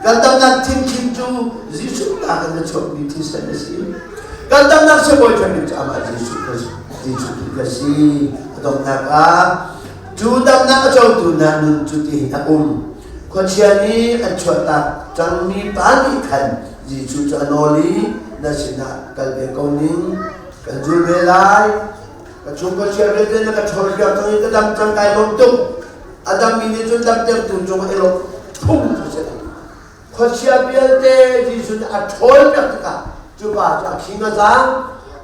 kan damnak thingthli cu Jesuh ta kan na chuakmi thisen a si. Kan damnak sibawi ṭha cu amah Jesuh Jesuh Khrih a si. A donghnak ah cu damnak a cotu hna nun cu tihin a um. Khuachia nih an chuahtak cangmi pa nih khan Jesuh cu a nawl i na sinah kal ve ko ning, kan zul ve lai. Ka chung khuachia vialte na ka ṭhawl piak cang i ka dam cang kai lawm tuk. A dammi nih cun damtertu cungah i lawmh phung cu si. Khuachia vialte Jesuh nih a ṭhawl piak tikah cu pa cu a khing a zaang.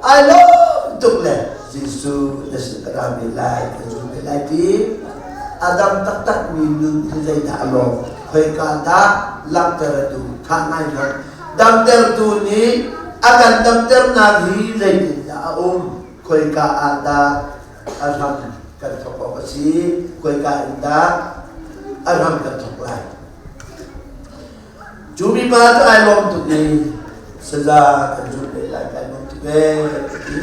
Ai lawm tuk le Jesuh na sin ka ra ve lai, kan zul ve lai ti. A dam taktakmi nun hi zeidah a lawm? Khoika dah langhter a duh? Tha ngai hmanh. Damtertu nih a kan damternak hi zeitindah a um? Khoika ah dah a hram kan thawk awk a si? Khoika in dah a hram kan thawk lai? Cu mipa cu ai lawm tuk i saza kan zulh ve lai kai lawm tuk ee ti.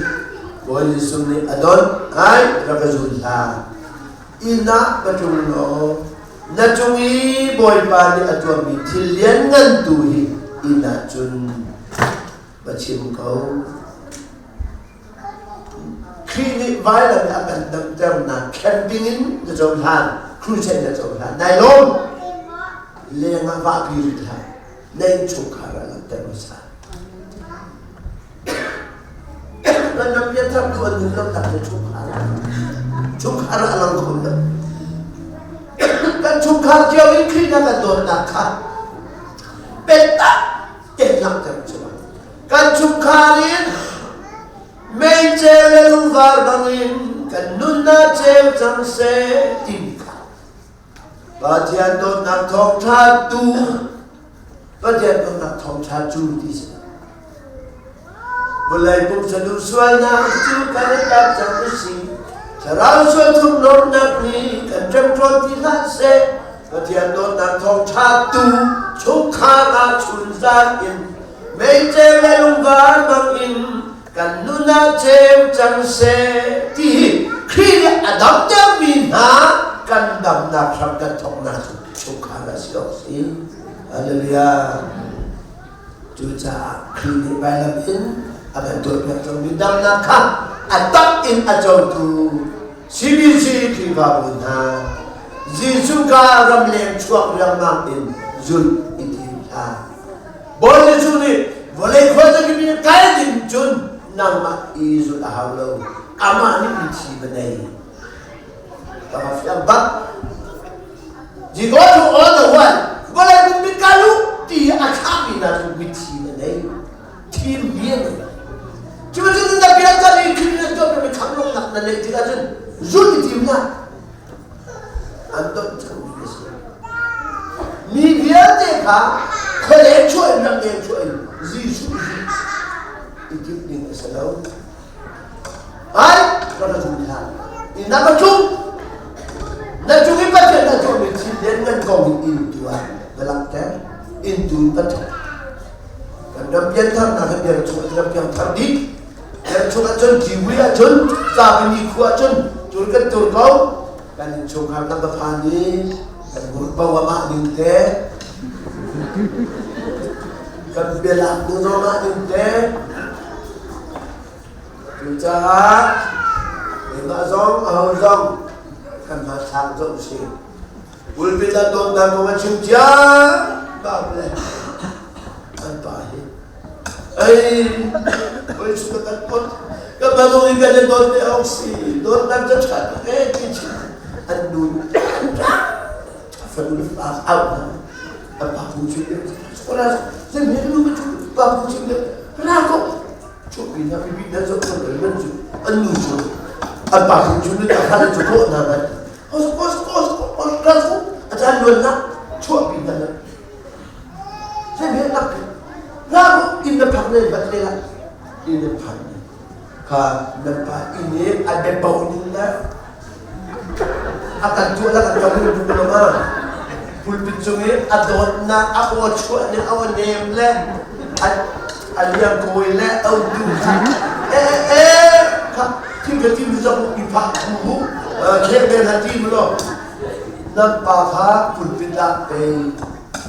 Bawi Jesuh nih a don ai rak ka zul hlah. Inn ah ka tlung law na cung i Bawipa nih a tuahmi thil lianngan tu hi inn ah cun va chim ko. Khrih nih vailam i a kan damternak camping in na cohlan, crusade na cohlan. Nai lawm. Leng ah vahpi rih hlah. Na innchungkhar ah langhter hmasa. Kan ram pianthar tu an nun lo tak cu chungkhar ah. Chungkhar ah a lang kho lo. Kan chungkhar cio in Khrih na kan dawtnak kha biatak tein langhter cu. Kan chungkhar in meicel le lungvar bangin kan nunnak ceu cang seh timi kha Pathian dawtnak thawngṭha tu Pathian dawtnak thawngṭha cu ti si. Vawlei pumsa sualnak cu kan i tlak cang usih. Thlarau sual thurhnawmnak nih kan ṭemṭawn ti hlah seh. Pathian dawtnak thawngṭha tu chungkhar ah chunzan in meiceu le lungvar bangin kan nun ah ceu cang seh ti hi Khrih nih a damtermi hna kan damnak hram kan thawknak cu chungkhar a si awk si. Hallelujah. Cucaah Khrih nih vailam in a kan tuahpiak cangmi damnak kha a tak in a cotu CBC Khrihfabu hna Jesuh ka ramleng chuak riangmang in zulh i tim hlah. Bawi Jesuh nih vawlei khuazakip in kal ding cun nangmah i zulh a hau lo. Amah nih mithi va nei. Ka fiang bak. You go to all the world. Vawlei pumpi kal u ti a thlahmi hna cu mithi va nei. Thim mi an nei. vialte kha khualeng chuah in ramleng chuah in Jesuh i timh ding a si lo. Ai, ka ra zum hlah. Inn ah ka tlung. Na cung i Pathian a tuahmi thil lianngan kong hi inn tu ah na langhter. Inn tu in Pathian. Kan ram piantharnak hi biar chung ah ram piangthar dih. Biar chung ahcun Kiwi ahcun Capini khua ahcun tur kan tur ko. Kan innchungkhar kan va phan i kan hurbo a mah ning te. Kan bialak nu zong mah ning te. Cucaah keimah zong aho zong kan hmathlak zoh usih. Pulpit ah dawtnak kong a chim cia bak le an pa hi ei oi su kan pot ka pa zong in kan dawt ve awk si dawtnak ca ṭha tuk e ti chim an nu fanu pa au na an pa phu chim le ora zem he nu ka chu pa phu chim le ra ko chu pi na pi pi na zo ko le man chu an nu chu an pa phu chim le ta kha chu ko na man os os os os ra ko a chan luan na chuah pi na na zem he nak ra ko in na phak le bat le la in na phak kha nan pa inn i a biabo ning le a kan tuah le kan kan duh lo ma pulpit cung i a dawtnak a aw chuah ning a aw nem le a liang kawi le a du e e kha thil ka ti mu zong i phah bu khek ben ha ti mu lo nan pa kha pulpit ah pe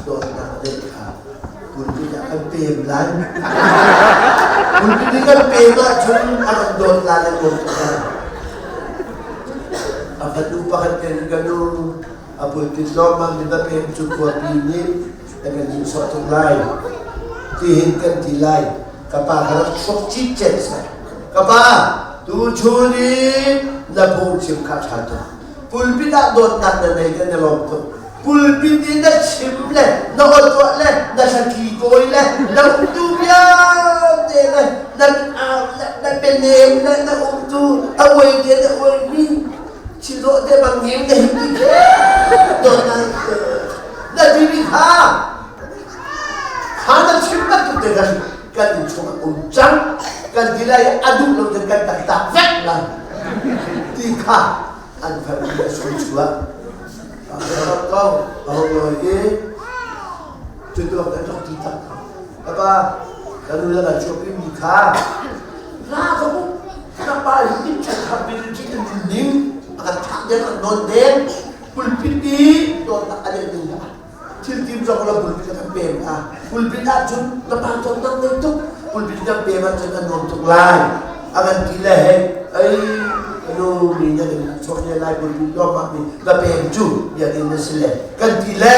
dawtnak a neih kha Pulpit ah kan pem lai. Pulpit i kan pem ahcun a kan dawt lai le dawt lai. A fanu pakhat kan ka nu a pulpit lawmmam in va pem cu khuapi nih na kan nihsawh tuk lai. Tihin kan ti lai. Ka pa ka rak chuak citcet seh. Ka pa, tuchun i na phungchim kha ṭha tuk. Pulpit ah dawtnak na nei kan i lawm tuk. Pulpit in na chim le na awtuah le na hlatli kawi le na umtu vialte le na au le na bianem le na umtu a uai te na uaimi chizawh te bang ngem na him ti dawtnak na timi kha kha na chim bantuk te khan kan inn chung ah um cang kan ti lai a duh lo cun kan taktak vek lai ti kha an fanu a sung chuah ko a hung lawi i cutuak kan rak ti tak Papa ka nu le kan chuahpi mi kha la ka bu ka pa hi in chungkhar ministry in ning a kan thah den kan nawn den pulpit i dawtnak a den ding thil tim zong la pulpit kan pem a pulpit ah cun ka pa dawtnak nei tuk pulpit kan pem ah cun a nuam tuk lai a kan ti le hei ei nu mi na kan chuak ne lai pulpit lawm ah mi ka pem cu biakinn na si le kan ti le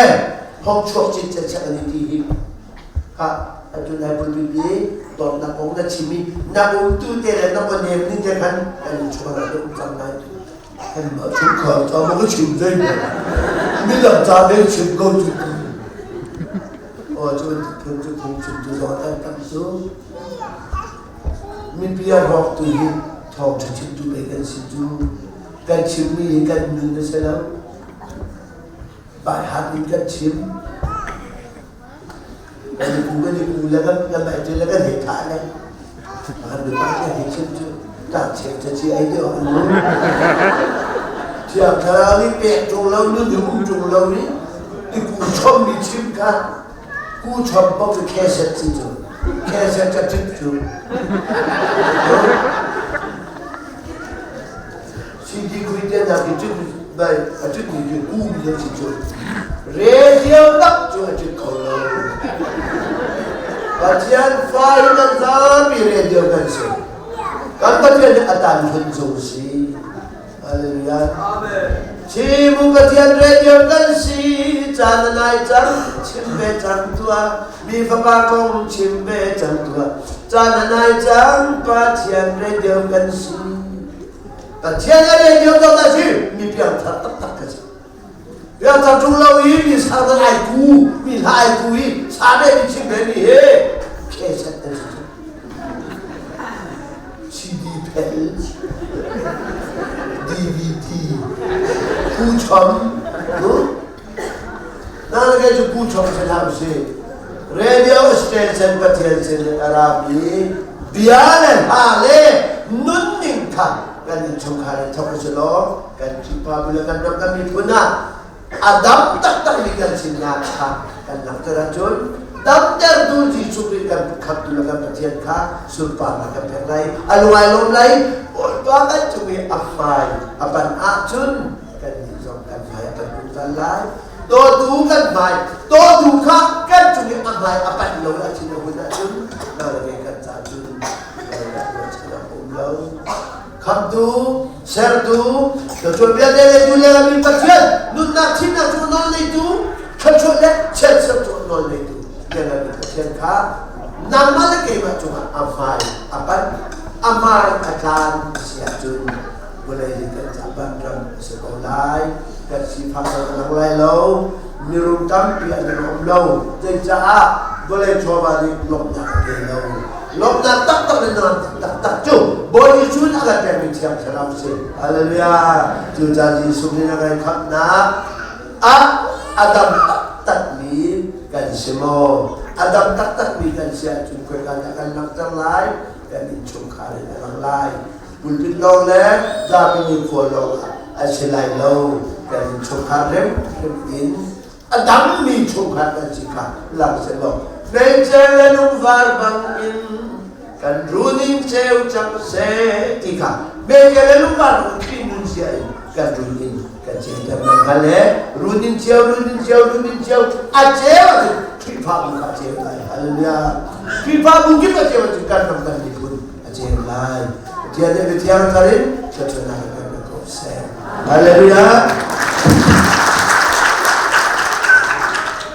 hong chuak cin cen chak an ti hi ha atu nai pulpit i dawtnak kong na chim i na umtu te le na nem ning te khan kan chuak ah um cang lai Anmah chungkhar ca maw ka chim zei maw midang ca dei chim ko cu aw cu phun cu phung chim tu zong an tam cu mipi a rawk tu hi thawngṭha chimtu pei kan si cu kan chimmi hi kan nun a si lo baihat in kan chim kan i ku kan i ku le kan kan bai le kan hei thah le kan bipa kan hei chim cu tak chek cha chi ai deuh an nu thiang thlarau nih pek ṭung lo nun hi um ṭung lo ni i ku chom mi chim kha ku chom paoh cu kheset si cu kheset ca ṭit cu CD kui te na ki ṭit bai a ṭit mi cu ku mi si cu radio tak cu a ṭit kho lo Pathian fa hi kan zapi radio kan si kan Pathian nih a tan hun zung si Hallelujah Amen Chimu Pathian radio kan si caan a nai cang chim ve cang tuah mi fapa kong chim ve cang tuah caan a nai cang Pathian radio kan si Pathian a radio ko na si mi piangthar taktak ka si piangthar ṭung lo i mi sa kan ai ku mi hla ai ku i sa ne mi chim ve mi he kheset an si CD phel DVD ku chom no na na ke cu ku chong si hlah usih. Radio station Pathian sin in a rami bia le hla le nunning kha kan innchungkhar in thawk usih law kan Khrihfabu le kan ram kan miphun ah a dam taktakmi kan sinak kha kan langhter ahcun damtertu Jesuh Khrih kan khamtu le kan Pathian kha sunparnak kan pek lai, a lung ai lawm lai. Bawipa kan cung i a hmai a pan ahcun kannih zong kan hmai a pan zungzal lai. Dawtu kan hmai, dawtu kha kan cung i a hmai a panh lo a thin a hun ahcun nang le kan ca cun a um lo. Khamtu, sertu, thluachuah vialte leitu le mi Pathian, nunnak thihnak cu nawl neitu, thluachuah le chiatserh cu nawl neitu le mi Pathian kha nangmah le keimah cungah a hmai a panh, a hmai a tlan si ahcun vawlei hi kan ca vanram a si ko lai. Kan sifak zong a lang lai lo. Mirum tampi an um lo. Zeicaah vawlei chawva nih lawmhnak a pe lo. Lawmhnak taktak le nuam taktak cu Bawi Jesuh nih a kan pekmi Thiang Thlarau si. Hallelujah. Cucaah Jesuh nih a kan khamhnak ah a dam taktakmi kan si maw? A dam taktakmi kan si ahcun khoika dah kan langhter lai? Kan innchungkhar in a lang lai. Pulpit lawng le zapi nikhua lawng ah a si lai lo. Kan innchungkhar hrimhrim in a dammi chungkhar kan si kha lang sehlaw meicer le lungvar bangin kan runin ceu cang seh ti kha meicer le lungvar bangin Khrih nun sia in kan runin kan ceuter nan hngal le runin ceu runin ceu runin ceu a ceu ahcun Khrihfabu kha a ceu lai. Hallelujah. Khrihfabu kip a ceu ahcun kan ram kan miphun a ceu lai. Pathian nih biathiang thar in thluachuahnak kan pek ko seh. Hallelujah.